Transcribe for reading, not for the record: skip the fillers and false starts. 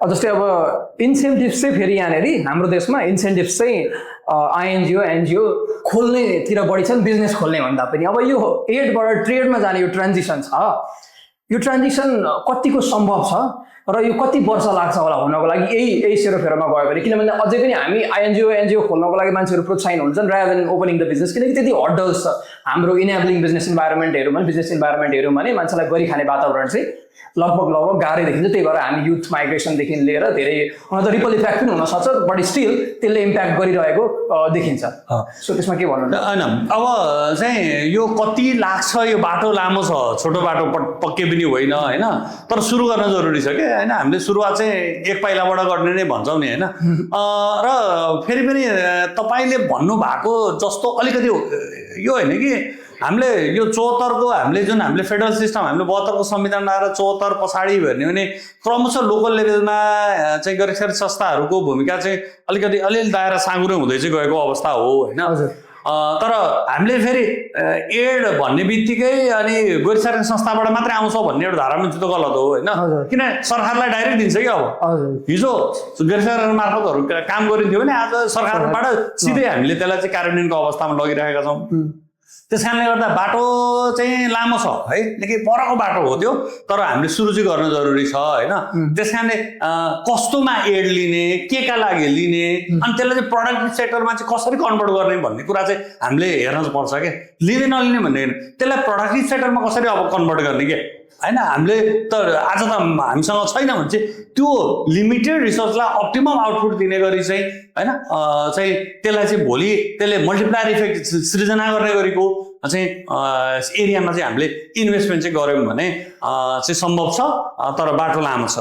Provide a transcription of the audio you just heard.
जस्तै अब इन्सेन्टिभ्स चाहिँ फेरि यहाँनिर हाम्रो देशमा इन्सेन्टिभ्स चाहिँ आइएनजिओ एनजिओ खोल्नेतिर बढी छन् बिजनेस खोल्ने भन्दा पनि। अब यो एडबाट ट्रेडमा जाने यो ट्रान्जिसन छ, यो ट्रान्जिसन कतिको सम्भव छ र यो कति वर्ष लाग्छ होला हुनको लागि यही सेरोफेरोमा गयो भने? किनभने अझै पनि हामी आइएनजिओ एनजिओ खोल्नको लागि मान्छेहरू प्रोत्साहन हुन्छन् rather than opening the business, किनकि त्यति हर्डल्स छ हाम्रो इनेबलिङ बिजनेस इन्भाइरोमेन्टहरूमा। बिजनेस इन्भाइरोमेन्टहरूमा नै मान्छेलाई गरिखाने वातावरण चाहिँ लगभग गाह्रै देखिन्छ। त्यही भएर हामी युथ माइग्रेसनदेखि लिएर धेरै त रिपल इफेक्ट पनि हुनसक्छ, बट स्टिल त्यसले इम्प्याक्ट गरिरहेको देखिन्छ। सो त्यसमा के भन्नु? होइन, अब चाहिँ यो कति लाग्छ, यो बाटो लामो छ, छोटो बाटो पक्कै पनि होइन होइन, तर सुरु गर्न जरुरी छ क्या होइन। हामीले सुरुवात चाहिँ एक पाइलाबाट गर्ने नै भन्छौँ नि होइन। र फेरि पनि तपाईँले भन्नुभएको जस्तो अलिकति यो होइन कि हामीले यो 74 को हामीले फेडरल सिस्टम हामीले 72 को संविधान आएर 74 पछाडि हेर्ने भने क्रमशः लोकल लेभलमा चाहिँ गैरसरकारी संस्थाहरूको भूमिका चाहिँ अलिकति अलिअलि दायरा साँगुरो हुँदै चाहिँ गएको अवस्था हो होइन। तर हामीले फेरि एड भन्ने बित्तिकै अनि गैरसरकारी संस्थाबाट मात्रै आउँछ भन्ने एउटा धारणा चाहिँ त गलत हो होइन। किन सरकारलाई डाइरेक्ट दिन्छ कि अब हिजो गैरसरकारी मार्फतहरू काम गरिन्थ्यो भने आज सरकारबाट सिधै हामीले त्यसलाई चाहिँ कार्यान्वयनको अवस्थामा लगिरहेका छौँ। त्यस कारणले गर्दा बाटो चाहिँ लामो छ है, लेकिन परको बाटो हो त्यो, तर हामीले सुरु चाहिँ गर्न जरुरी छ होइन। त्यस कारणले कस्तोमा एड लिने, के का लागि लिने, अनि त्यसलाई चाहिँ प्रोडक्टिभ सेक्टरमा चाहिँ कसरी कन्भर्ट गर्ने भन्ने कुरा चाहिँ हामीले हेर्न पर्छ क्या। लिने नलिने भन्ने होइन, त्यसलाई प्रोडक्टिभ सेक्टरमा कसरी अब कन्भर्ट गर्ने के होइन। हामीले त आज त हामीसँग छैन भने चाहिँ त्यो लिमिटेड रिसोर्सलाई अप्टिमम आउटपुट दिने गरी चाहिँ होइन चाहिँ त्यसलाई चाहिँ भोलि त्यसले मल्टिप्लायर इफेक्ट सृजना गर्ने गरेको चाहिँ एरियामा चाहिँ हामीले इन्भेस्टमेन्ट चाहिँ गऱ्यौँ भने चाहिँ सम्भव छ, तर बाटो लामो छ।